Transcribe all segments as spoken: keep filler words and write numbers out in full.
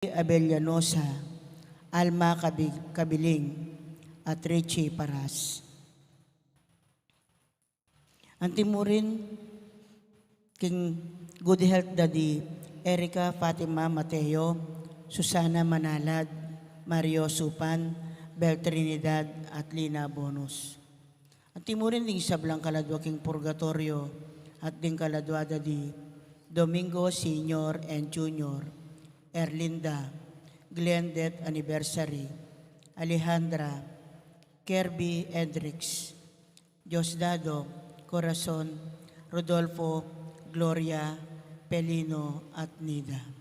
Abellanosa, Alma Cabi-, Cabiling, at Richie Paras. Anti mu rin king good health da di Erica Fatima Mateo, Susana Manalad, Mario Supan, Bel Trinidad, at Lina Bonus. Anti mu rin ding sablang kaladua king purgatoryo, at ding kaladua da di Domingo Senior and Junior, Erlinda, Glenn death anniversary, Alejandra, Kirby Hendricks, Diosdado, Corazon, Rodolfo, Gloria, Pelino, at Nida.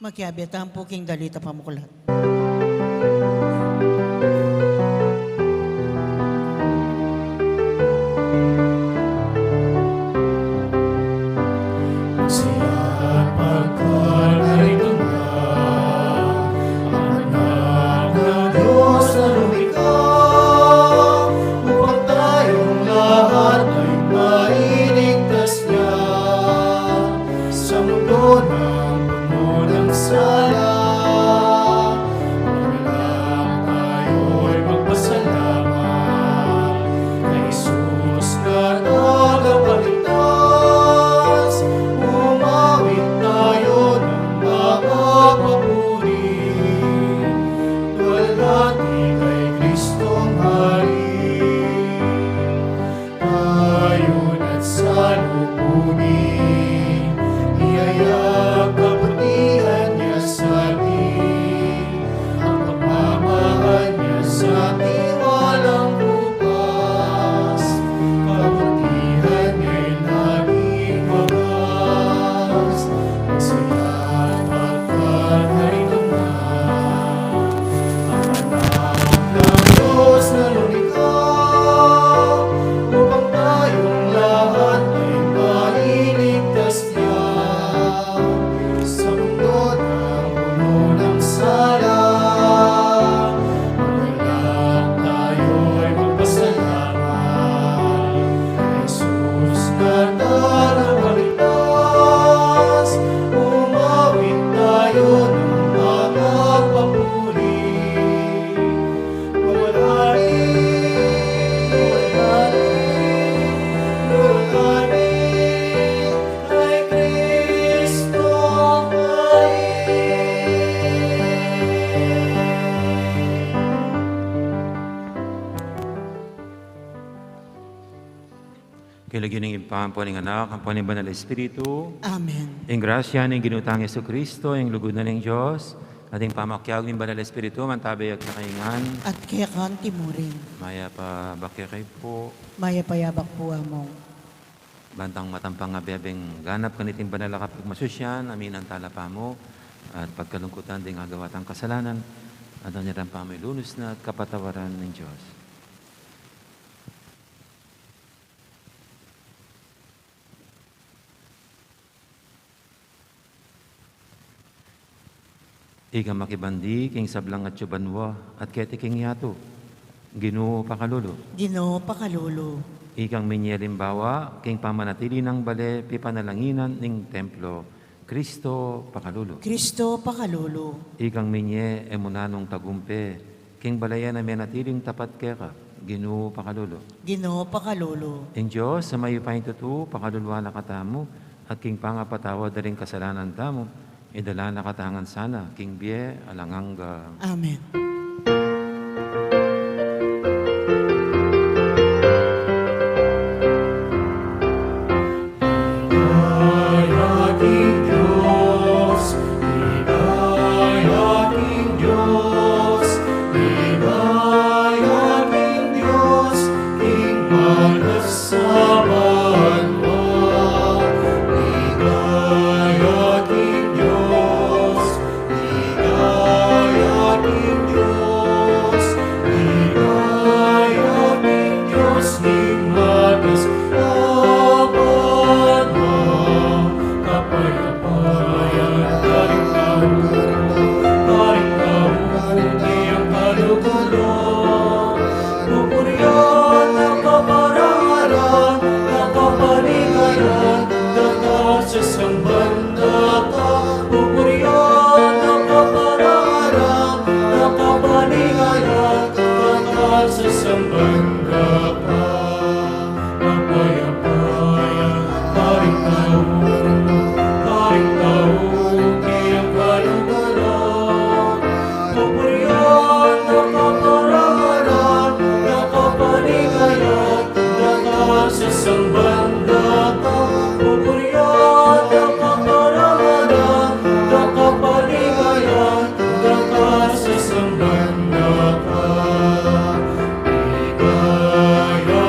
Makiabe tamu pu king Dalita Pamuklat. Siya pagkalaritungan, Anak ng Diyos na lumikha, upang tayong lahat ay mailigtas niya sa mundo ng puno ng sala. Magdalak tayo'y magpasalamat kay Jesus na tagapagligtas. Umawit tayo ng mga papuri, luwalhati kay Kristong Hari. Tayo na't salubungin, iyayag kabutihan niya sa atin. Ang pagmamahal niya sa atin walang hugas, kabutihan niya'y laging wagas. Magsiya at pagkakalinawan, ang anak ng Diyos na lumikha, upang tayong lahat ay mailigtas niya sa mundo ng puno ng sala. Magdalak tayo'y magpasalamat, Jesus na tagapagligtas. Umawit tayo ng mga papuri, luwalhati, luwalhati, luwalhati kay Kristo Hari. King lagyu ning Ibpa, ampo ning Anak, ampo ning Banal Espiritu. Amen. Ing grasya ning Ginu tang Jesucristo, ing lugud na ning Dios, at ing pamakiabe ning Banal Espiritu, mantabe ya kekayu ngan. At keka naman murin. Mayap a abak kekayu pu. Mayap a abak pu, Among. Bantang matampang a bibie ing ganap kaniting banal a kapagmasusyan, aminan tala pa mu, at pagkalungkutan ding agawa tang kasalanan, at anyaran pa mu ing lunus na at kapatawaran ning Dios. Ikang makibandi king sablang atsu banua at keti king yatu, Ginu, pakalulu. Ginu, pakalulu. Ikang minye alimbawa king pamanatili nang bale pipanalanginan ning templo, Kristo, pakalulu. Kristo, pakalulu. Ikang minye e mu nanung tagumpe king balayan a menatiling tapat keka, Ginu, pakalulu. Ginu, pakalulu. Ing Dios a mayupayang tutu pakaluluan na katamu, at king pangapatawad da ring kasalanan tamu, idala na katamu ngan sana king bie alang angga. Amen. Ligaya king Dios, ligaya king Dios, ligaya king Dios, king matas a banua. Ligaya king Dios, ligaya king Dios, ligaya king Dios, king matas a banua. Kapayapayan karing tau, karing tau, ing kaluguran. Pupurian na kapararan, na kapaligayan, dakal sasamban da ka. Pupurian na kapararan, na kapaligayan, dakal sasamban da ka. Kapayapayan karing tau, karing tau, ing kaluguran. Pupurian na kapararan, na kapaligayan, dakal sasamban da ka. Pupurian na kapararan, na kapaligayan, dakal sasamban da ka. Ligaya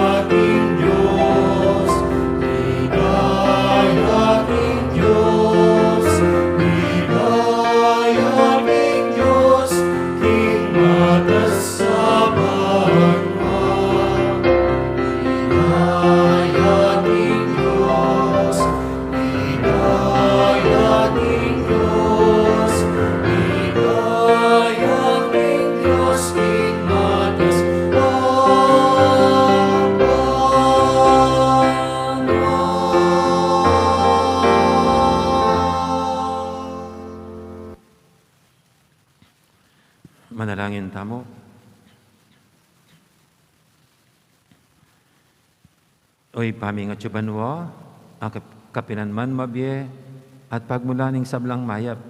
O Ibpa mi, ing atsu banua, a kap-, kapilan man mabie at pagmulan ning sablang mayap,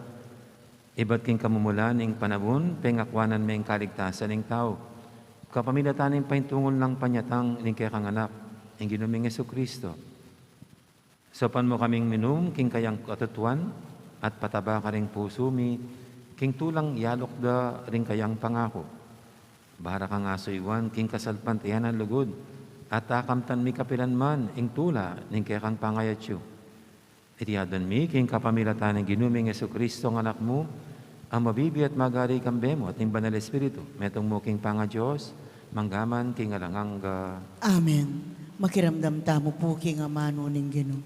ibat king kamumulan ning panaun, pengakuanan me ing kaligtasan ning tau kapamilatan ning paintungul nang panyatang ning kekang Anak, ing Ginu ming Jesucristo. Saupan mu kaming minum king kayang katutuan at pataba karing pusu mi king tulang yalok da ring kayang pangaku. Ba ra kang asuyuan king kasalpantayanan lugud at akamtan mi kapilan man ing tula ning kekang pangayatsu. Iti adwan mi king kapamilatan ning Ginu ming Jesucristo, ing Anak mu, a mabibie at magari kambe mu at ning Banal Espiritu, metung mu king pangaDios, mangga man king alang angga. Amen. Makiramdam tamu pu king amanu ning Ginu.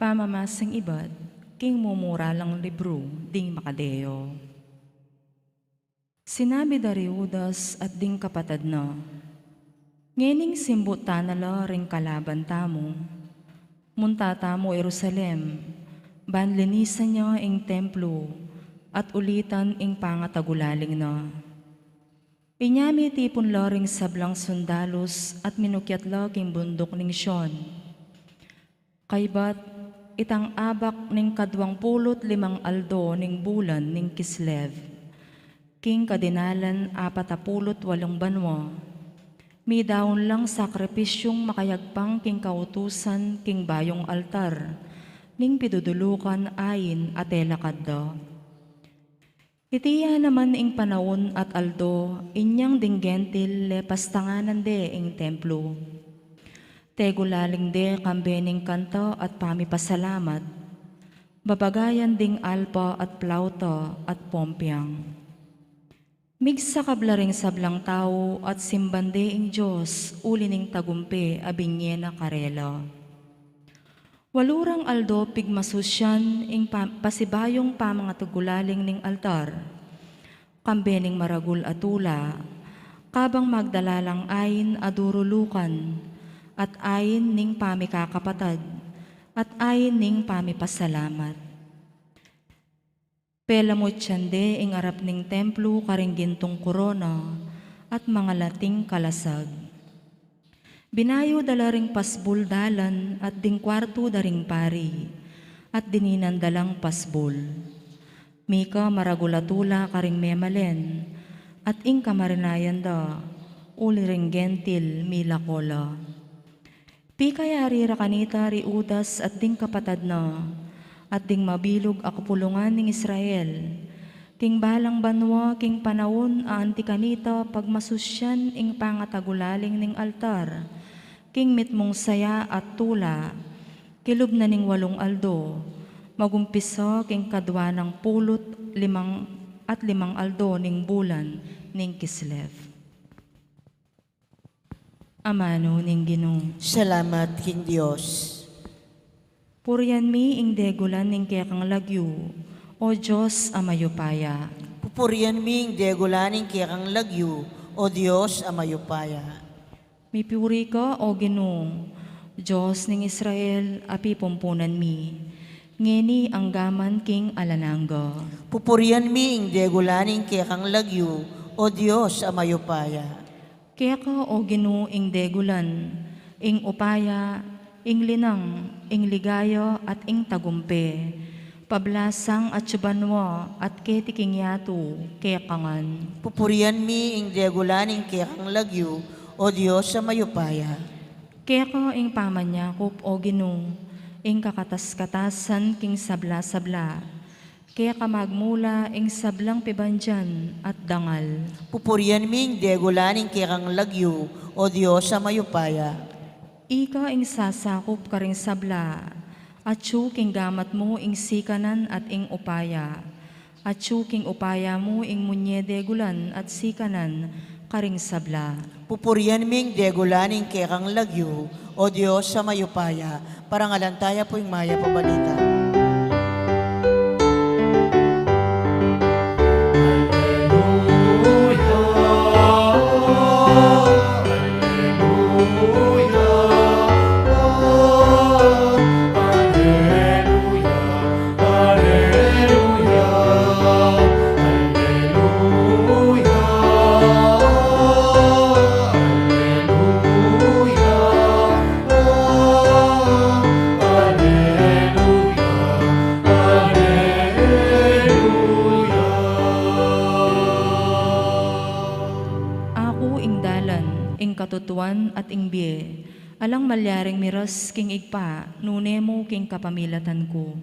Pamamasang ibat king mumuralang libru ding Macadeo. Sinabi da ri Judas at ding kapatad na, "Ngening simbut ta na la ring kalaban tamu, munta tamu Jerusalem, ban linisan ya ing templo at ulitan ing pangatagulaling na." Inya mitipun la ring sablang sundalus at minukyat la king bunduk ning Sion. Kaybat, itang abak ning kaduang pulu't limang aldo ning bulan ning Kislev, king kadinalan apat a pulu't walung banua, midaun lang sakripisyung makayagpang king kautusan king bayung altar ning pidudulukan ain a telakad da. Iti ya naman ing panaun at aldo inyang ding Gentil lepastanganan de ing templo. Tegulaling de kambe ning kanta at pamipasalamat, babagayan ding alpa at plauta at pompiang. Migsakab la ring sablang tau at simban de ing Dios uli ning tagumpe a binye na karela. Walu rang aldo pigmasusyan ing pa-, pasibayung pamangatagulaling ning altar, kambe ning maragul a tula, kabang magdala lang ain a durulukan, at ain ning pamikakapatad, at ain ning pamipasalamat. Pelamutyan de ing arap ning templo karing gintung korona at mangalating kalasag. Binayu da la ring pasbul dalan at ding kuartu da ring pari, at dininan da lang pasbul. Mika maragul a tula karing memalen, at ing kamarinayan da, uli ring Gentil milako la. Pikayari ra kanita ri Judas at ding kapatad na, at ding mabilug a kapulungan ning Israel, king balang banua king panaun a anti kanita pagmasusyan ing pangatagulaling ning altar, king mitmung saya at tula, kilub na ning walung aldo, magumpisa king kadua nang pulu't limang at limang aldo ning bulan ning Kislev. Amanu ning Ginu. Salamat king Dios. Purian mi ing degulan ning kekang lagyu, O Dios a mayupaya. Pupurian mi ing degulan ning kekang lagyu, O Dios a mayupaya. Mipuri ka, O Ginu, Dios ning Israel, a pipumpunan mi, ngeni angga man king alang angga. Pupurian mi ing degulan ning kekang lagyu, O Dios a mayupaya. Keka, O Ginu, ing degulan, ing upaya, ing linang, ing ligaya, at ing tagumpe, pablasang atsu banua at keti king yatu, keka ngan. Pupurian mi ing degulan ning kekang lagyu, O Dios a mayupaya. Keka ing pamanyakup, O Ginu, ing kakatas-katasan king sabla-sabla. Keka magmula ing sablang pibandian at dangal. Pupurian mi ing degulan ning kekang lagyu, O Dios a mayupaya. Ika ing sasakup karing sabla, atsu king gamat mu ing sikanan at ing upaya, atsu king upaya mu ing munye degulan at sikanan karing sabla. Pupurian mi ing degulan ning kekang lagyu, O Dios a mayupaya. Parangalan taya pu ing mayap a balita. tuan at ing bie. Alang malyaring miras king Ibpa, nune mu king kapamilatan ku.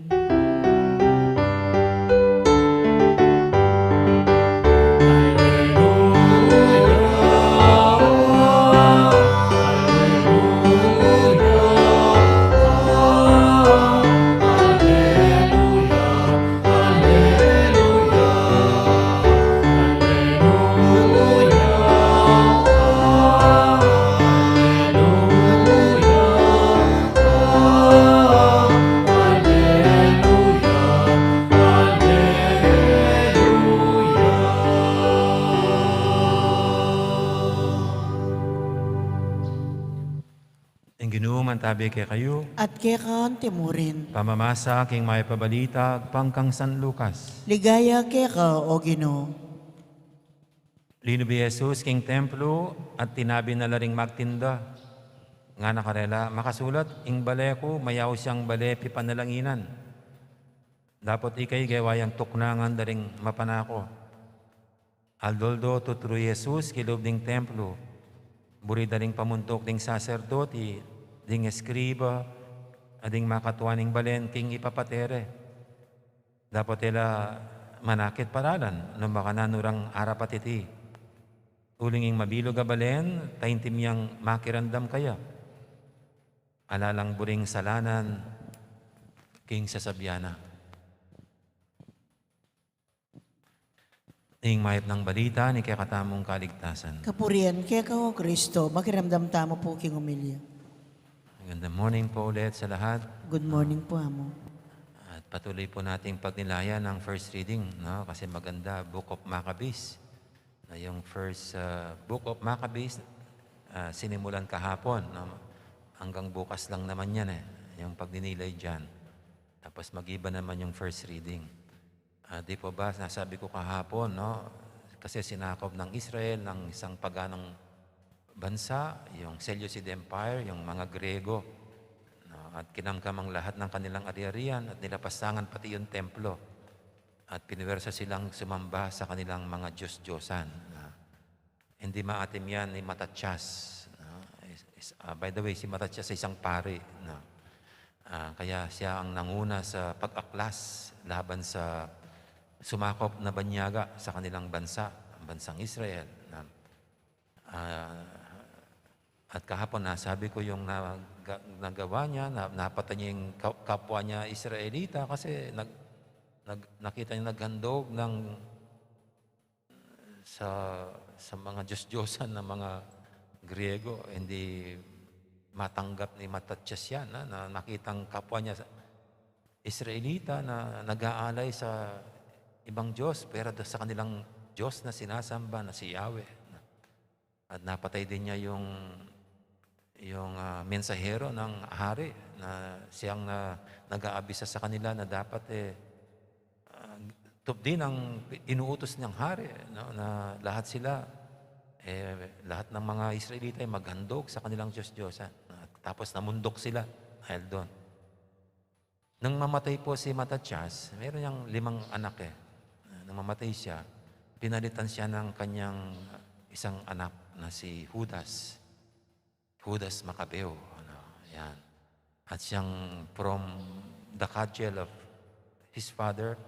Ing Ginu mantabi kekayu. At keka antimurin. Pamamasa king mayap a balita agpang kang San Lucas. Ligaya keka, O Ginu. Linubi Jesus king templo at tinabi na la ring magtinda. Ngana karela, makasulat, ing bale ku mayaus yang bale pipanalanginan. Dapot ikayu gewa yang tuknangan da ring mapanako. Aldo-aldo tuturu i Jesus kilub ding templo. Buri da ring pamuntuk ding saserdote, ding eskriba, a ding makatua ning balen king ipapate re. Dapot e la manakit paralan, nung makananu rang arapat iti. Uling ing mabilug a balen, taintim yang makiramdam kaya. Ala lang buring salanan, king sasabian na. Ing mayap nang balita ning kekatamung kaligtasan. Kapurian keka, O Kristo. Makiramdam tamu pu king omilya. Magandang morning po ulit sa lahat. Good morning po, Amo. At patuloy po nating pagnilayan ang first reading, no? Kasi maganda, Book of Maccabees. Na yung first, ah, Book of Maccabees, ah, sinimulan kahapon, no? Hanggang bukas lang naman yan eh, yung pagninilay dyan. Tapos mag-iba naman yung first reading. Ah, di po ba, nasabi ko kahapon, no? Kasi sinakop ng Israel ng isang paganong bansa, yung Seleucid Empire, yung mga Griego, no? At kinamkam ang lahat ng kanilang ari-arian at nilapastangan pati yung templo. At pinuwersa silang sumamba sa kanilang mga diyos-diyosan, no? Hindi maatim yan ni Matatias, no? Is-, is-, ah, by the way, si Matatias ay isang pari, no? Ah, kaya siya ang nanguna sa pag-aklas laban sa sumakop na banyaga sa kanilang bansa, ang bansang Israel, no? Ah, at kahapon nasabi ko yung naga-, nagawa niya, na, napatay niya yung ka-, kapwa niya Israelita kasi nag-, nag-, nakita niya naghandog ng sa, sa mga diyos-diyosan ng mga Griego, hindi matanggap ni Matatias yan, na, na nakitang kapwa niya sa-, Israelita na nag-aalay sa ibang diyos, pero do-, sa kanilang Diyos na sinasamba na si Yahweh. At napatay din niya yung yung, ah, mensahero ng hari na siyang na, nag-aabisa sa kanila na dapat, eh, ah, tupdin ang inuutos ng hari, no, na lahat sila, eh, lahat ng mga Israelita ay maghandog sa kanilang diyos-diyosan. At tapos namundok sila dahil doon. Nang mamatay po si Matatias, meron niyang limang anak eh. Nang mamatay siya, pinalitan siya ng kanyang isang anak na si Judas. Judas Macabeo, ano, yan. At siyang from the cudgel of his father,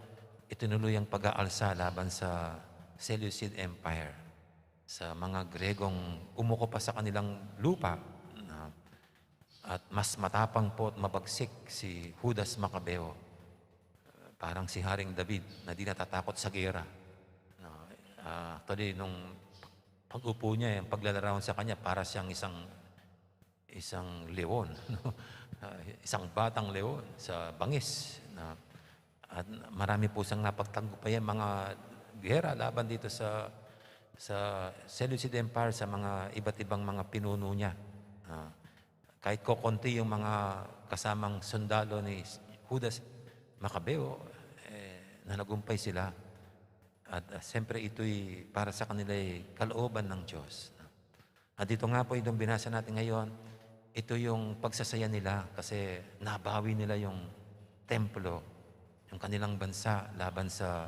itinuloy ang pag-aalsa laban sa Seleucid Empire, sa mga Gregong umukupa sa kanilang lupa, no? At mas matapang po at mabagsik si Judas Macabeo. Parang si Haring David na di natatakot sa gera. No? Ah, actually, nung pag-upo niya, yung paglalarawan sa kanya, para siyang isang, isang leon, no? Ah, isang batang leon sa bangis. Na, at marami po siyang napagtagumpayan mga gera laban dito sa, sa Seleucid Empire, sa mga iba't ibang mga pinuno niya. Ah, kahit kokonti yung mga kasamang sundalo ni Judas Macabeo, eh, nanagumpay sila. At, ah, siyempre, ito'y para sa kanila ay kalooban ng Diyos. At ito nga po, itong binasa natin ngayon, ito yung pagsasaya nila kasi nabawi nila yung templo, yung kanilang bansa laban sa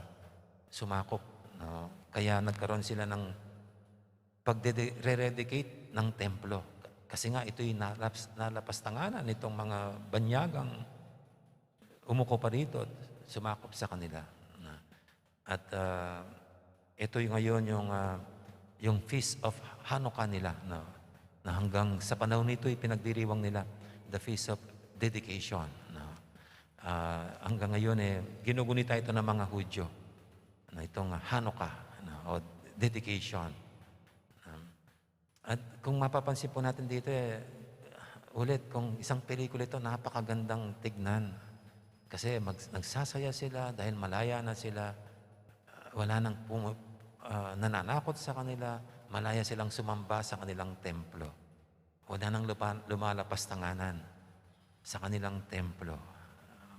sumakop, no? Kaya nagkaroon sila ng pagdede-, re-dedicate ng templo. Kasi nga, ito'y nalapas-, nalapastanganan nitong mga banyagang umuko pa rito at sumakop sa kanila. Na, at, ah, ito yung ngayon yung, ah, yung Feast of Hanukkah nila, no? Na hanggang sa panahon nito, ipinagdiriwang nila the Feast of Dedication, no? Ah, hanggang ngayon, eh, ginugunita ito ng mga Hudyo, na itong Hanukkah, no? O dedication. Um, at kung mapapansin po natin dito, eh, ulit, kung isang pelikula ito, napakagandang tignan. Kasi mag-, nagsasaya sila dahil malaya na sila, ah, wala nang pumu-, ah, nananakot sa kanila, malaya silang sumamba sa kanilang templo. Wala nang lupa-, lumalapastanganan sa kanilang templo.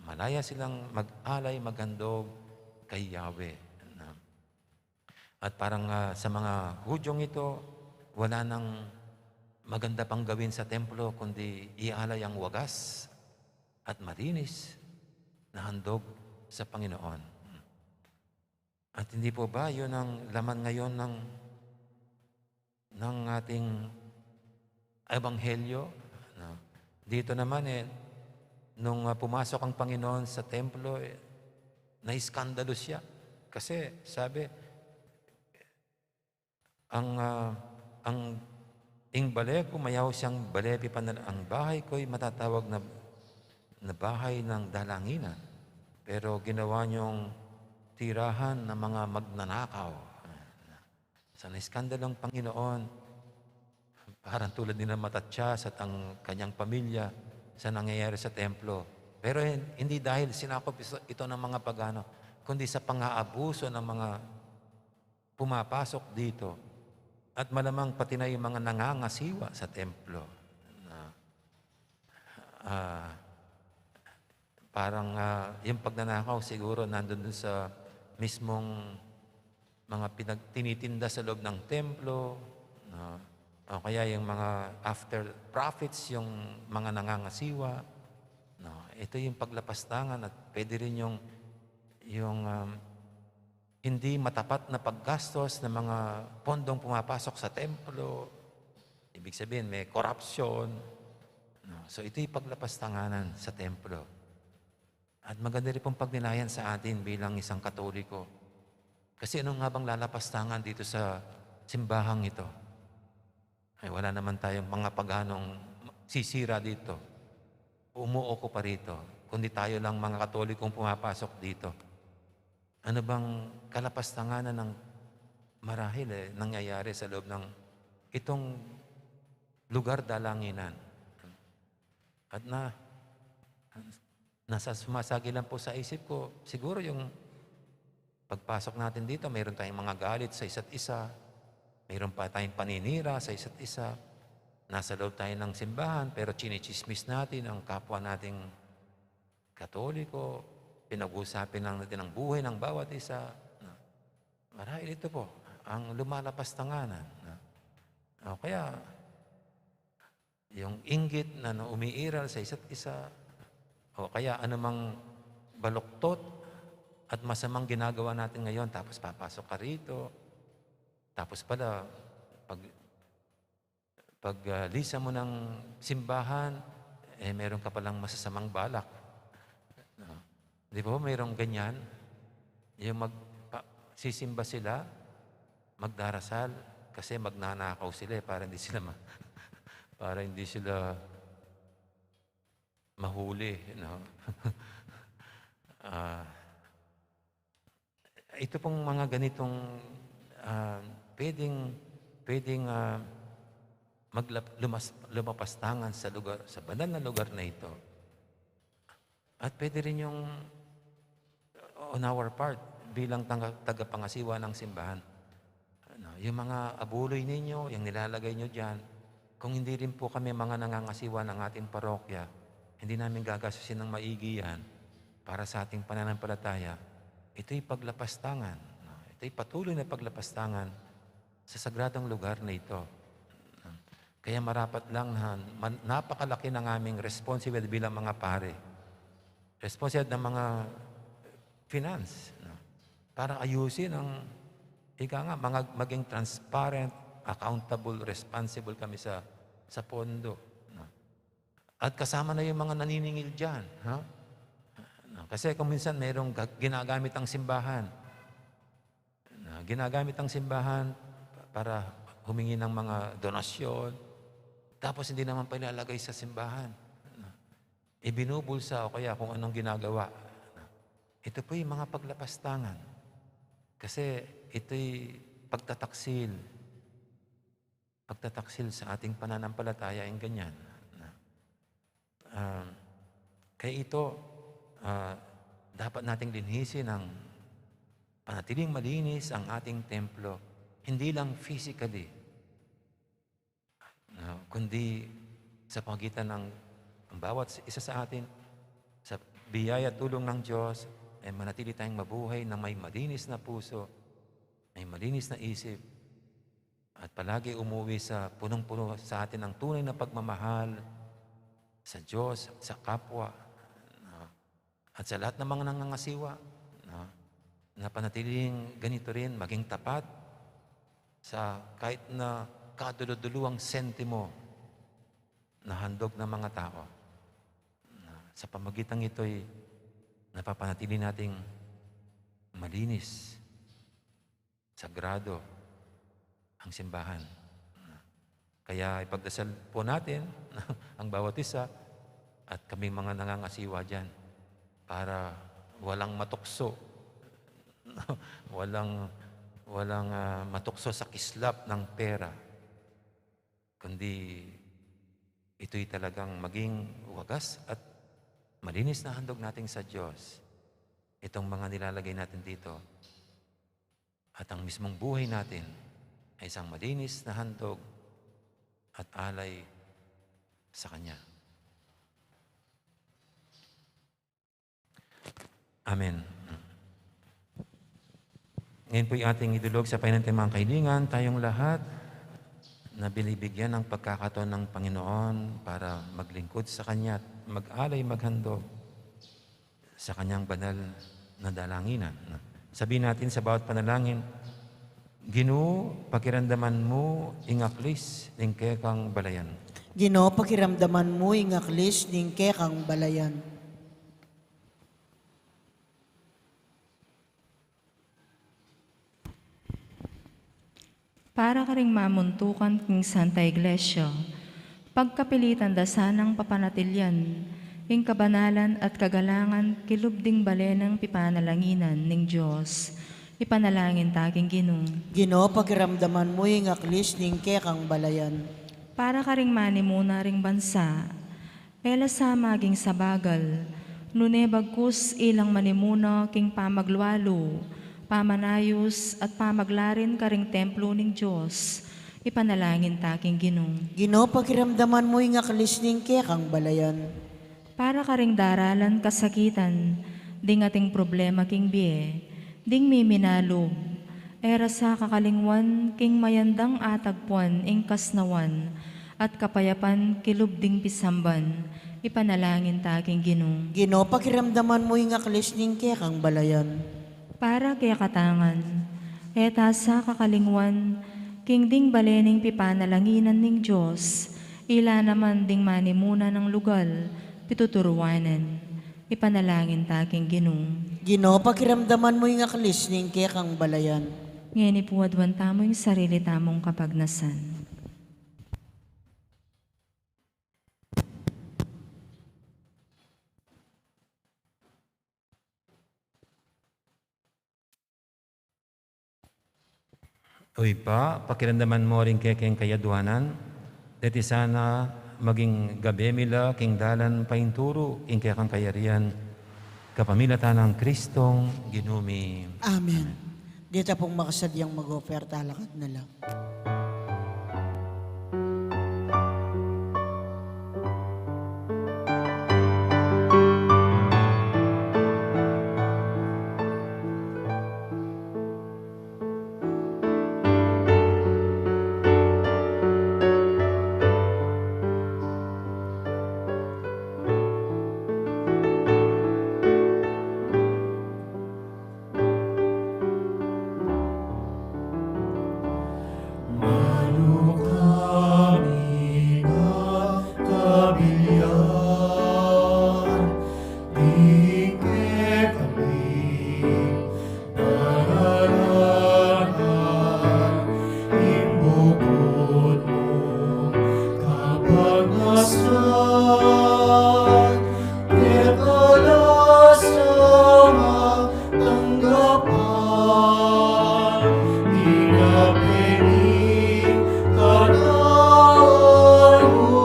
Malaya silang mag-alay, maghandog kay Yahweh. Na, at parang, ah, sa mga Hudyong ito, wala nang maganda pang gawin sa templo kundi ialay ang wagas at malinis na handog sa Panginoon. At hindi po ba yun ang laman ngayon ng, ng ating ebanghelyo? No? Dito naman, eh, nung, ah, pumasok ang Panginoon sa templo, eh, naiskandalo siya. Kasi sabi, ang, ah, ang ing bale ku, mayaus yang bale pipanal-, ang bahay ko'y matatawag na, na bahay ng dalanginan. Pero ginawa niyong tirahan ng mga magnanakaw. Sa naiskandalo ang Panginoon, parang tulad nila Matatias at ang kanyang pamilya sa nangyayari sa templo. Pero hin-, hindi dahil sinakop iso-, ito ng mga pagano, kundi sa pang-aabuso ng mga pumapasok dito. At malamang pati na yung mga nangangasiwa sa templo. Na, ah, parang, ah, yung pagnanakaw siguro nandun dun sa mismong mga pinag-, tinitinda sa loob ng templo, no? O kaya yung mga after profits, yung mga nangangasiwa, no? Ito yung paglapastangan at pwede rin yung, yung, um, hindi matapat na paggastos ng mga pondong pumapasok sa templo. Ibig sabihin, may korupsyon, no? So, ito'y paglapastanganan sa templo. At maganda rin pong pagnilayan sa atin bilang isang Katoliko. Kasi ano nga bang lalapastangan dito sa simbahang ito? Ay, wala naman tayong mga paganong sisira dito. Umuuko pa rito. Kundi tayo lang mga Katolikong pumapasok dito. Ano bang kalapastanganan ng marahil, eh, nangyayari sa loob ng itong lugar dalanginan? At na, nasa sumasagi lang po sa isip ko, siguro yung pagpasok natin dito, mayroon tayong mga galit sa isa't isa, mayroon pa tayong paninira sa isa't isa. Nasa loob tayo ng simbahan, pero chinichismis natin ang kapwa nating Katoliko, pinag-uusapin lang natin ang buhay ng bawat isa. No? Marahil ito po ang lumalapastanganan. No? O kaya, yung inggit na, na umiiral sa isa't isa, o kaya anumang baluktot at masamang ginagawa natin ngayon, tapos papasok ka rito, tapos pala, pag, pag, ah, lisa mo ng simbahan, eh, meron ka palang masasamang balak. No? Di ba, mayroong ganyan? Yung mag-, pa-, sisimba sila, magdarasal, kasi magnanakaw sila, eh, para hindi sila ma-, para hindi sila mahuli, no? Ah, ito pong mga ganitong, ah, pwedeng, pwedeng, ah, maglap-, lumas-, lumapastangan sa lugar, sa banal na lugar na ito. At pwede rin yung on our part bilang tanga-, tagapangasiwa ng simbahan. Ano, yung mga abuloy ninyo, yung nilalagay nyo diyan, kung hindi rin po kami mga nangangasiwa ng ating parokya, hindi namin gagastusin ng maigi yan para sa ating pananampalataya. Ito'y paglapastangan, no? Ito'y patuloy na paglapastangan sa sagradong lugar na ito. Kaya marapat lang na man-, napakalaki ng aming responsibilidad bilang mga pare. Responsibilidad ng mga finance, no? Para ayusin ang, ika nga, mga, maging transparent, accountable, responsible kami sa, sa pondo, no? At kasama na yung mga naniningil diyan, ha? No, kasi kung minsan merong ga-, ginagamit ang simbahan, na ginagamit ang simbahan para humingi ng mga donasyon, tapos hindi naman pailalagay sa simbahan. Ibinubulsa o kaya kung anong ginagawa. Ito po'y mga paglapastangan. Kasi ito'y pagtataksil. Pagtataksil sa ating pananampalataya, yung ganyan. Ah, kaya ito, ah, dapat nating linisin ang panatiling malinis ang ating templo. Hindi lang physically, no, kundi sa pagitan ng, ng bawat isa sa atin, sa biyaya at tulong ng Diyos, ay manatili tayong mabuhay na may malinis na puso, may malinis na isip, at palagi umuwi sa punong-puno sa atin ang tunay na pagmamahal sa Diyos, sa kapwa, no? At sa lahat ng mga nangangasiwa, no? Na panatiling ganito rin, maging tapat sa kahit na kaduluduluang sentimo na handog ng mga tao. Na sa pamagitang ito'y napapanatili nating malinis, sagrado ang simbahan. Kaya ipagdasal po natin ang bawat isa at kaming mga nangangasiwa diyan para walang matukso, walang, walang, ah, matukso sa kislap ng pera, kundi ito'y talagang maging wagas at malinis na handog natin sa Diyos. Itong mga nilalagay natin dito, at ang mismong buhay natin ay isang malinis na handog at alay sa Kanya. Amen. Ngayon po'y ating idulog sa painantimang kahilingan, tayong lahat na binibigyan ng pagkakataon ng Panginoon para maglingkod sa Kanya at mag-alay, maghandog sa kanyang banal na dalanginan. Sabihin natin sa bawat panalangin, "Ginu, pakiramdaman mu ing aklis ning kekang balayan." Ginu, pakiramdaman mu ing aklis ning kekang balayan. Para karing mamuntukan king Santa Iglesia, pagkapilitan da sanang papanatilian ing kabanalan at kagalangan kilub ding bale nang pipanalanginan ning Dios. Ipanalangin ta king Ginu. Ginu, pakiramdaman mu ing aklis ning kekang balayan. Para karing manimuna ring bansa, e la sa maging sabagal, nune bagkus ilang manimuna king pamaglualu, pamanayus, at pamaglarin karing templo ning Dios. Ipanalangin ta king Ginu. Ginu, pakiramdaman mu ing aklis ning kekang balayan. Para karing daralan kasakitan, ding ating problema king bie, ding miminalub, e ra sa kakalingwan king mayandang atagpuan ing kasnawan at kapayapan kilub ding pisamban. Ipanalangin ta king Ginu. Ginu, pakiramdaman mu ing aklis ning kekang balayan. Para kekatang ngan, e ta sa kakalingwan king ding bale ning pipanalanginan ning Dios, ila naman ding manimuna nang lugal pituturuanan. Ipanalangin ta king Ginu. Ginu, pakiramdaman mu ing aklis ning kekang balayan. Ngeni pu aduan tamu ing sarili tamung kapagnasan. O Ibpa, pakiramdaman mu ring kekeng kayaduanan, deti sana maging gabe mi la king dalan painturu king kekang kayarian, kapamilatan nang Kristong Ginu mi. Amen. Amen. Deta pung makasadyang mag-offer, talakad na la. Masan keka la sa matanggapan, ika pin ing Katawan mu,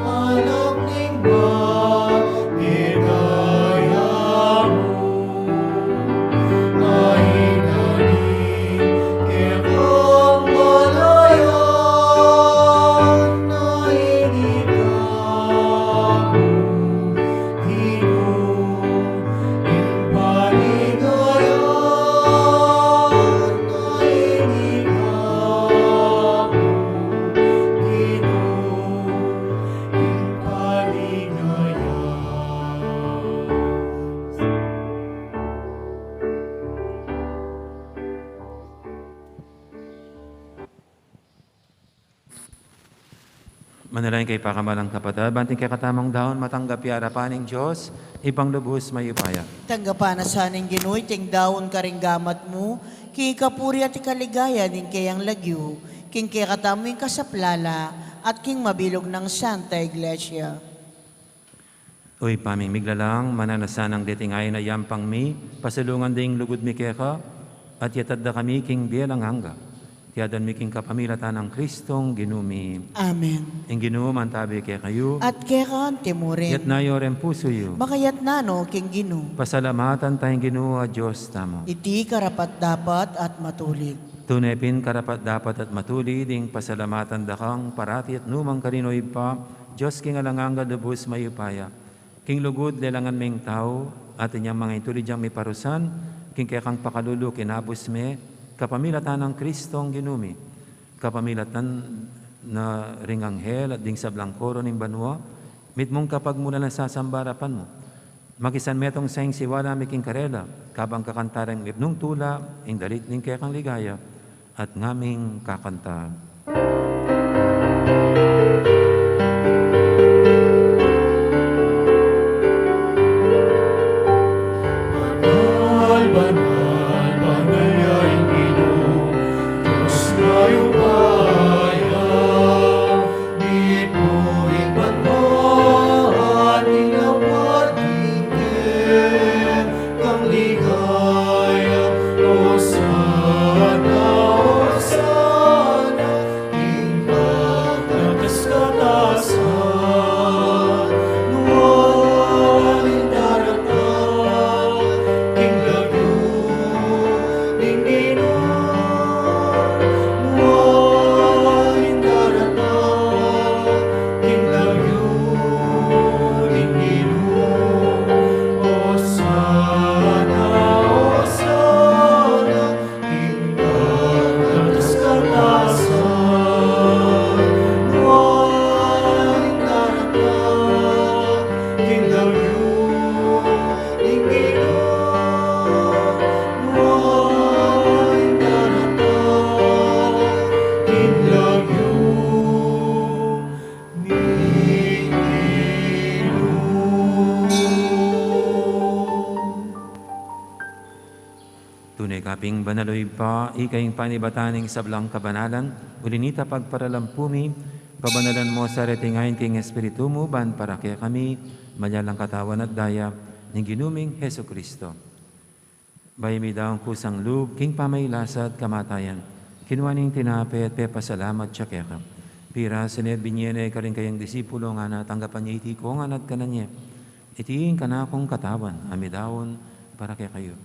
Anak ning Mapigaya mu. Manalangin kayu pakamalan kung kapatad, ban iting kekatamung daun matanggap ya arapan ning Dios, Ibpang lubus mayupaya. Tanggapan na sa ning Ginu iting daun karing gamat mu, king kapurian at kaligayan ning keyang lagyu, king kekatamung kasaplalan, at king mabilug nang Santa Iglesia. O Ibpa ming miglalang, mananu na sanang deting ain a yampang mi, pasalungan ding lugud mi keka, at yatad da kami king bie alang angga. Iti adwan mi king kapamilatan nang Kristong Ginu mi. Amen. Ing Ginu mantabi kekayu. At keka anti mu rin. Itas yu reng pusu yu. Makatas na no king Ginu. Pasalamatan taya ing Ginu a Dios tamu. Iti karapat-dapat at matulid. Tune pin karapat-dapat at matulid ing pasalamatan da kang parati at nukarin man, O Ibpa, Dios king alang angga, lubus mayupaya. King lugud lelangan me ing tau, at inyang manga intulid yang miparusan, king kekang pakalulu kinabus me, kapamilatan nang Kristong Ginu mi, kapamilatan na ring anghel at ding sablang koro ning banua, mitmung kapagmulan at sasamba king arapan mu. Makisan metung sa ing siwala mi king karela, kabang kakantan da ring mipnung tula, ing dalit ning kekang ligaya, at ngaming kakanta. Banal, banal, banal ya ing Ginu, Dios mayupaya. Mitmu ing banua at ing lawa king kekang ligaya. Osana, Osana, king katatas-katasan. Nuan ing daratang king lagyu ning Ginu. Nuan ing daratang king lagyu ning Ginu. Osana, Osana, king katatas-katasan. Nuan ing daratang king lagyu ning Ginu. Nuan ing daratang king lagyu ning Ginu. Tune ka pin banal, O Ibpa, ika ing panibatan ning sablang kabanalan, uli na nita pagparalampu mi, pabanalan mu sa reting ain king Espiritu mu, ban para kekami, maging katawan at daya ning Ginu ming Jesucristo. Bayu midaun kusang lub king pamagkasakit at kamatayan, kinua ne ing tinape at pepasalamat ya keka. Pirasan ne at binie ne karing kayang disipulo, ngana, tanggapan ye iti kongan at kanan ye. Iti ing kanakung katawan a midaun para kekayu.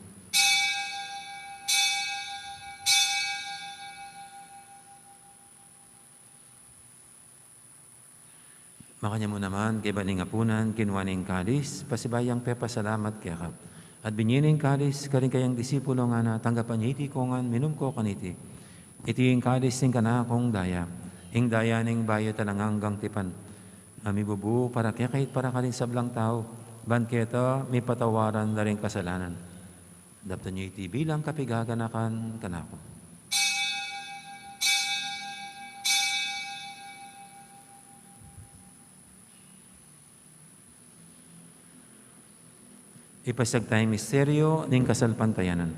Makanyan mu naman, kaybat ning apunan, kinua ne ing kalis, pasibayu yang pepasalamat keka. At binie ne ing kalis karing kayang disipulo, ngana, tanggapan ye iti kongan, minum ko kaniti. Iti ing kalis ning kanakung daya, ing daya ning bayu at alang anggang tipan, a mibubu para kekayu at para karing sablang tau, ban keta mipatawaran la ring kasalanan. Daptan ye iti bilang kapigaganakan kanaku. Ipasiag taya ing misteryu ning kasalpantayanan.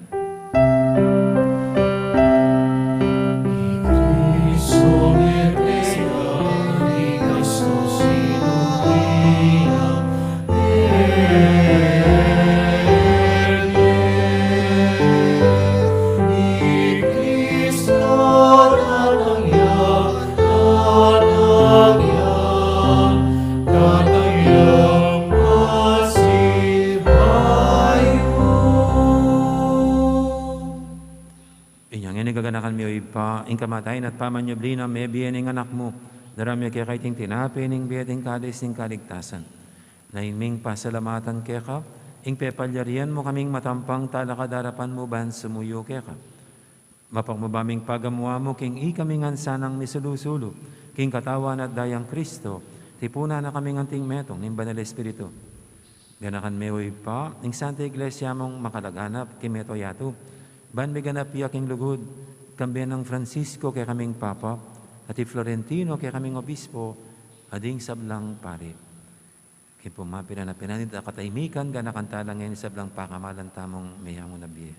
Ing kamatayan at pamanyubli nang mebie ning Anak mu, daraun mi keka iting tinape ning bie at ing kalis ning kaligtasan. Lain ming pasalamatan keka ing pepalyarian mu kaming matampang talakad king arapan mu ban sumuyu keka. Mapakubaba ming pagamuan mu king ikami ngan sanang misulu-sulu king katawan at dayang Kristo, tipunan na kami ngan anting metung ning Banal Espiritu. Ganakan me, O Ibpa, ing Santa Iglesia mung makalaganap king mabilug a yatu, ban miganap ya king lugud, kambe nang Francisco kekaming Papa, at i Florentino kekaming Obispo, at ding sablang pari. King pamagpinanit at katahimikan, ganakan tala ngeni sablang pakamalan tamung meyangu na bie.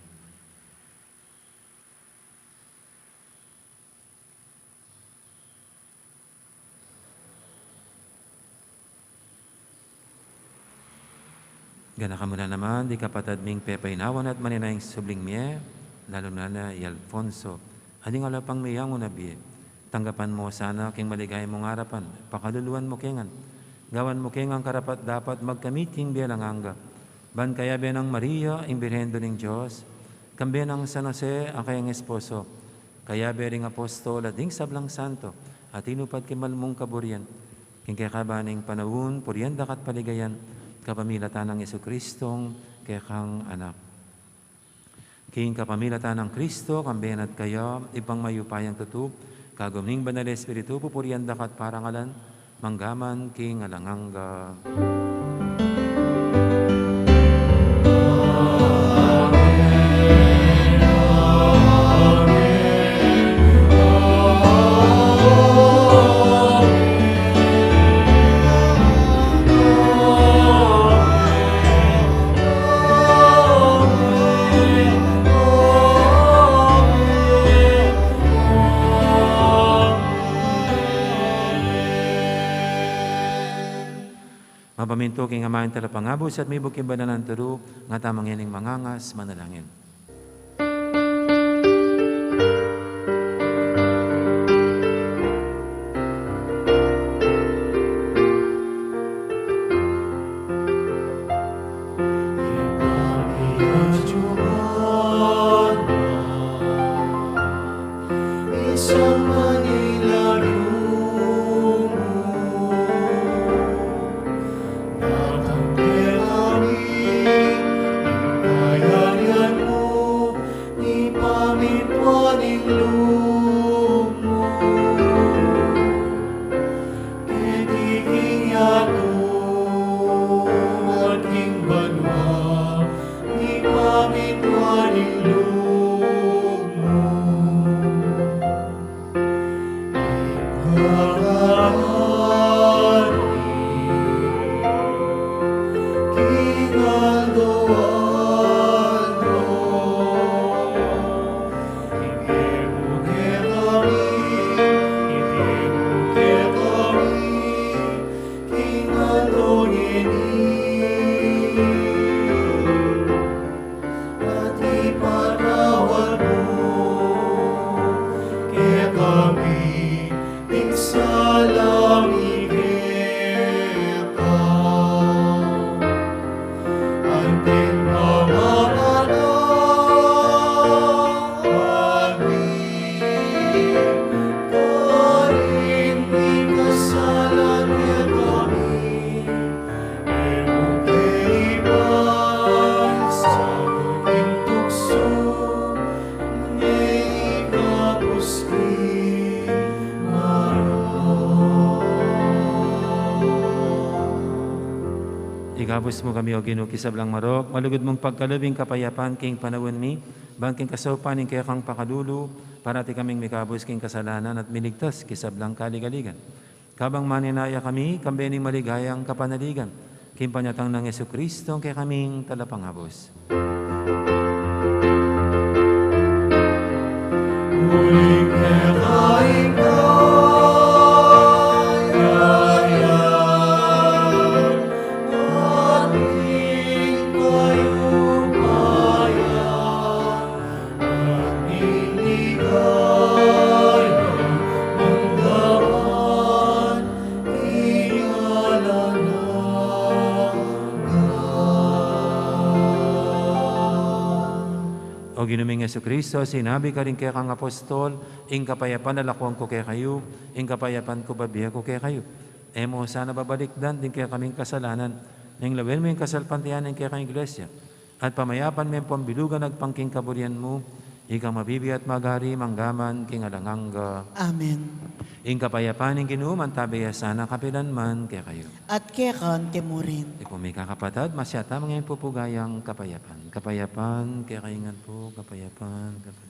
Ganakan mu na naman ding kapatad ming pepainawan at maninayang subling mie, lalu na na i Alfonso, at ding ala pang meyangu na bie. Tanggapan mu sana king maligaya mung arapan, pakaluluan mu ke ngan, gawan mu ke ngan karapat-dapat magkamit king bie alang angga. Ban kayabe nang Maria, ing Birhen Indu ning Dios, kambe nang San Jose, a kayang esposo, kayabe ring apostol at ding sablang santo a tinupad king mal mung kaburian, king kekaban ning panaun, purian da ka at paligayan, kapamilatan nang Jesucristong kekang Anak. King kapamilatan nang Kristo, kambe na at kaya, Ibpang mayupayang tutu, kagum ning Banal Espiritu, pupurian da ka at parangalan, mangga man king alang angga. Mapamintu king Ama ing Talapangabus at mibuk king banal nang turu, nga tamu ngening mangangas manalangin. Isang Manila Lumo, datang kekami ing kayarian mu, ipamintuan ing lub mu. Keti king yatu at king banua, ipamintuan ing lub mu. Ing kakayarian mi king aldo-aldo, ibie mu kekami, ibie mu kekami king aldo ngeni. At ipatawad mu kekami ing sala mi keka, anting pamamatawad mi karing mikasala kekami. E mu ke ipasaul king tuksu, nune ikabus king marok. Ikabus mu kami, O Ginu, king sablang marok, malugud mung pagkalub ing kapayapan king panaun mi, ban king kasaupan ning kekang pakalulu, parati kaming mikabus king kasalanan at miligtas king sablang kaligaligan. Kabang maninaya kami, kambe ning maligayang kapanaligan king panyatang nang Jesucristo, ing kekaming Talapangabus. Uling keka ing kayarian at ing kayupayan, at ing ligaya mangga man king alang angga. O Ginu ming Jesucristo, sinabi karing kekang apostol, ing kapayapan lalakwan ku kekayu, ing kapayapan ku bibie ku kekayu. E mu sana babalikdan ding kekaming kasalanan, nune lawen mu ing kasalpantayanan ning kekang Iglesia, at pamayapan me ing pambilugan agpang king kaburian mu, ikang mabibie at magari mangga man king alang angga. Amen. Ing kapayapan ning Ginu mantabe ya sana kapilan man kekayu. At keka mu rin. Pu, mikakapatad, masyata mangin pupugayang kapayapan. Kapayapan kekayu ngan pu, kapayapan, kapayapan.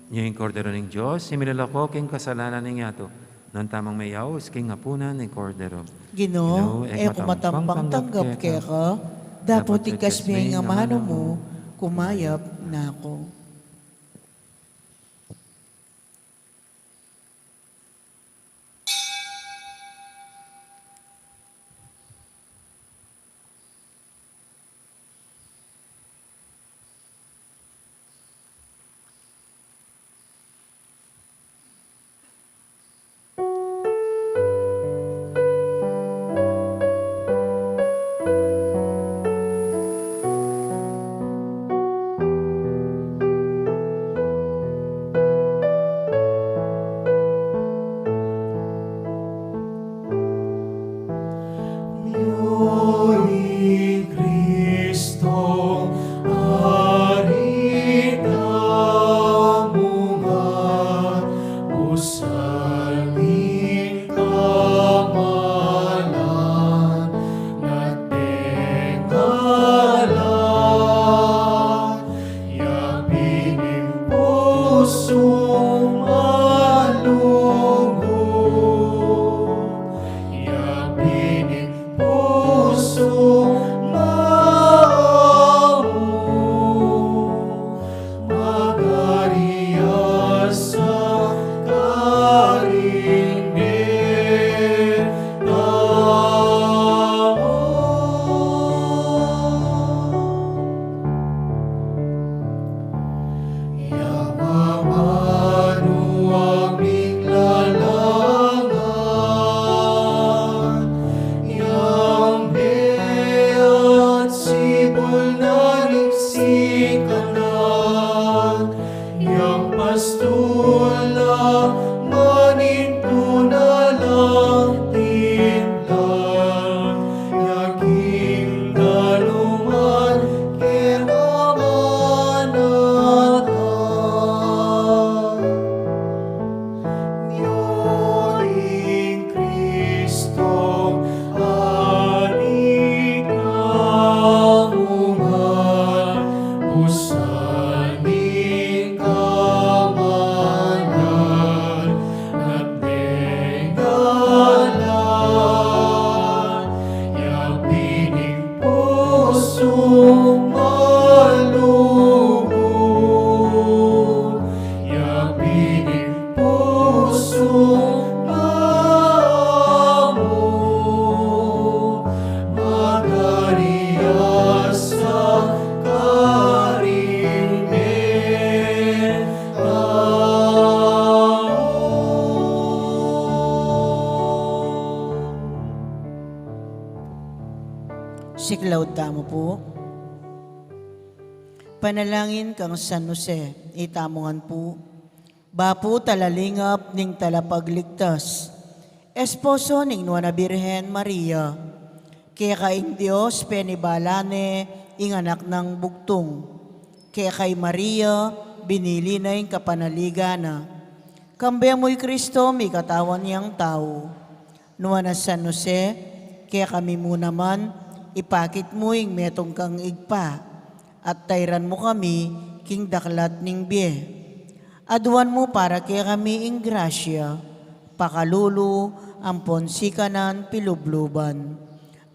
Nya ing Kordero ning Dios, ing milalako king kasalanan ning yatu. Nuan tamung meyaus king apunan ning Kordero. Ginu, e ku matampang tanggap keka, dapot ikasmu ing amanu mu, kumayap na ku. Siklaud tamu pu. Panalangin kang San Jose, itamu ngan pu. Bapu talalingap ning talapagligtas, esposo ning Nuan a Birhen Maria, keka ing Dios penibala ne ing anak nang bugtung. Keka i Maria binili na ing kapanaligan na. Kambe mu i Kristo mikatawan yang tau. Nuan a San Jose, kekami mu naman, ipakit mu ing metung kang Ibpa, at tairan mu kami king daklat ning bie. Aduan mu para kekami ing grasya, pakalulu, ampon sikanan pilubluban.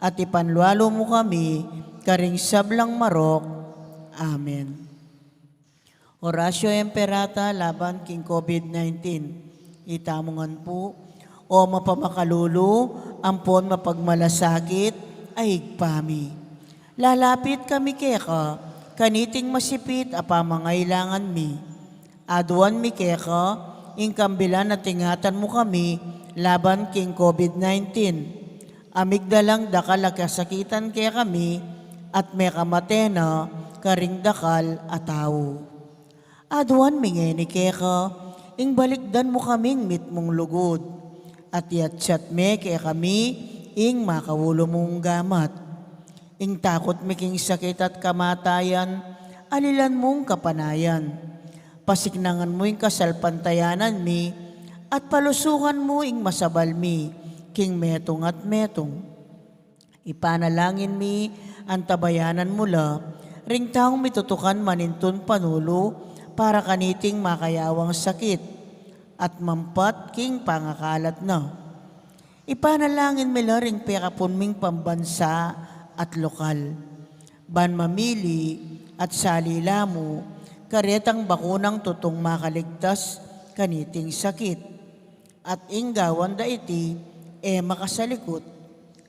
At ipanlualu mu kami karing sablang marok. Amen. Oratio Imperata laban king COVID nineteen. Itamu ngan pu. O mapamakalulu ampon mapagmalasakit a Ibpa mi, lalapit kami keka kaniting masipit a pamangailangan mi. Aduan mi keka ing kambilan at ingatan mu kami laban king COVID nineteen. A migdalang dakal a kasakitan kekami at mekamate na karing dakal a tau. Aduan mi ngeni keka ing balikdan mu kaming mitmung lugud, at iatsat me kekami ing makaulu mung gamat. Ing takut mi king sakit at kamatayan, alilan mung kapanayan. Pasiknangan mu ing kasalpantayanan mi, at palusukan mu ing masabal mi king metung at metung. Ipanalangin mi, antabayanan mu la ring taung mitutukan manintun panulu para kaniting makayawang sakit at mampat king pangakalat na. Ipanalangin mi la ring pekapun ming pambansa at lokal, ban mamili at salila mu karetang bakunang tutung makaligtas kaniting sakit. At ing gawan da iti e makasalikut,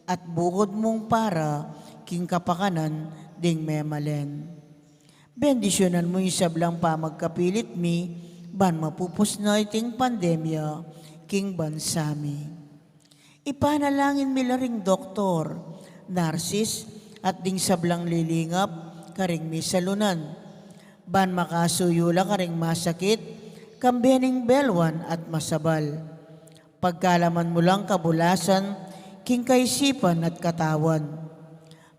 at bukud mung para king kapakanan ding memalen. Bendisyunan mu ing sablang pamagkapilit mi, ban mapupus na iting pandemya king bansa mi. Ipanalangin mi la ring doktor, narsis, at ding sablang lilingap karing misalunan, ban makasuyu la karing masakit, kambe ning belwan at masabal. Pagkalaman mu lang kabulasan king kaisipan at katawan.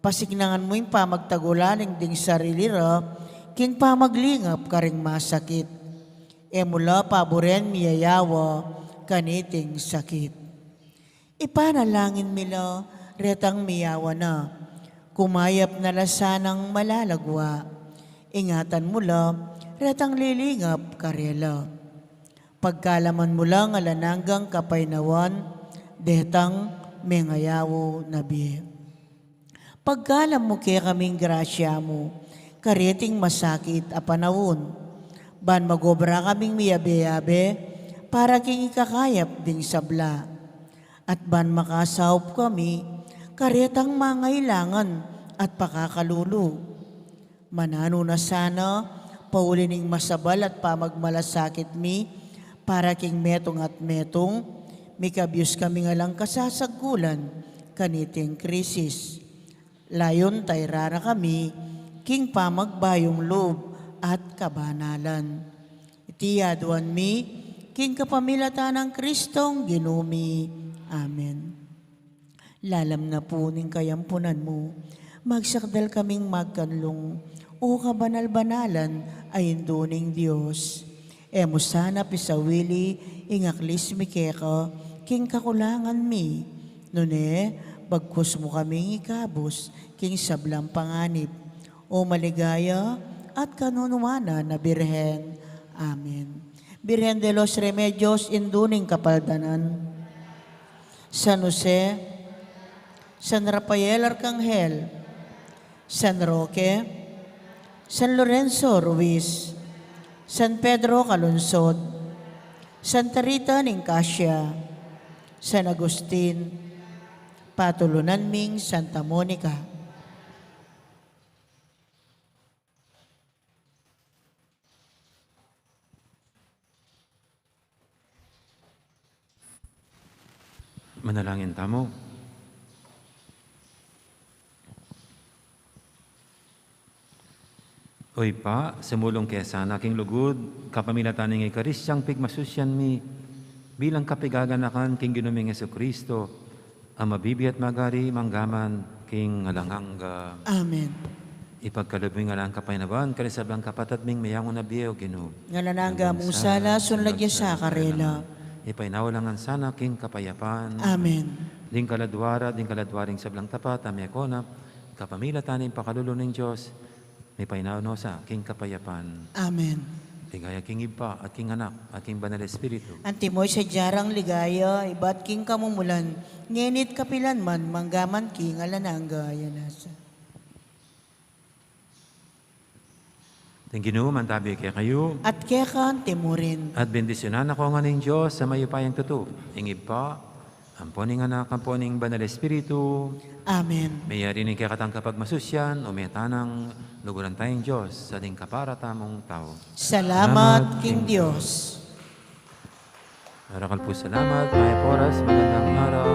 Pasiknangan mu ing pamagtagulaling ding sarili ra king pamaglingap karing masakit. E mu la paburen miyayawa kaniting sakit. Ipanalangin mi la retang miyawa na, kumayap na la sanang malalagwa. Ingatan mu la retang lilingap karela. Pagkalaman mu lang alang anggang kapaynawan detang mengayaw na bie. Pagkalam mu kekaming grasya mu kareting masakit a panaun, ban magobra kaming miyabe-yabe para king ikakayap ding sabla, at ban makasaup kami karetang mangailangan at pakakalulu. Mananu na sana, pauli ning masabal at pamagmalasakit mi, para king metung at metung, mikabyus kami ngan lang kasasagkulan kaniting krisis. Layun tayra na kami king pamagbayung lub at kabanalan. Iti aduan mi king kapamilatan nang Kristong Ginu mi. Amen. Lalam na pu ning kayampunan mu, magsakdal kaming magkanlung, O kabanal-banalan a Indu ning Dios. E mu sana pisawili ing aklis mi keka king kakulangan mi, nune bagkus mu kaming ikabus king sablang panganib, O maligaya at kanunuanan a Birhen. Amen. Birhen de los Remedios, Indu ning Kapaldanan. San Jose, San Rafael Arcangel, San Roque, San Lorenzo Ruiz, San Pedro Calungsod, Santa Rita ning Cascia, San Agustin, patulunan ming Santa Monica. Manalangin tamu. O Ibpa, sumulung ke sana king lugud, kapamilatan ning Eukaristiang pigmasusyan mi, bilang kapigaganakan king Ginu ming Jesucristo, a mabibie at magari manggaman king alang angga. Amen. Ipagkalub mu ing alang kapainawan, karing sablang kapatad ming meyangu na bie, O Ginu. Ngalang angga mung sala, sunlag ya sa karela. Ipainawa la ngan sana king kapayapan. Amen. Ding kaladua ra, ding kaladua ring sablang tapat, a mekona, kapamilatan ning pakalulu ning Dios, mipainawa no sa king kapayapan. Amen. Ligaya king Ibpa, at king Anak, at king Banal Espiritu. Antimo ing sadya rang ligaya, ibat king kamumulan, ngeni't kapilan man, manggaman king alang angga. Yana sa. Ing Ginu mantabi kekayu. At keka antimurin. At bendisyunan na kayu ngan ning Dios a mayupayang tutu, ing Ibpa, ampo ning Anak, ampo ning Banal Espiritu. Amen. Meyari ning kekatang kapagmasusyan, ume tana nang luguran tayang Dios, sa ding kapara tamung tau. Salamat king Dios. Marakal pung salamat, mayap a oras, magandang araw.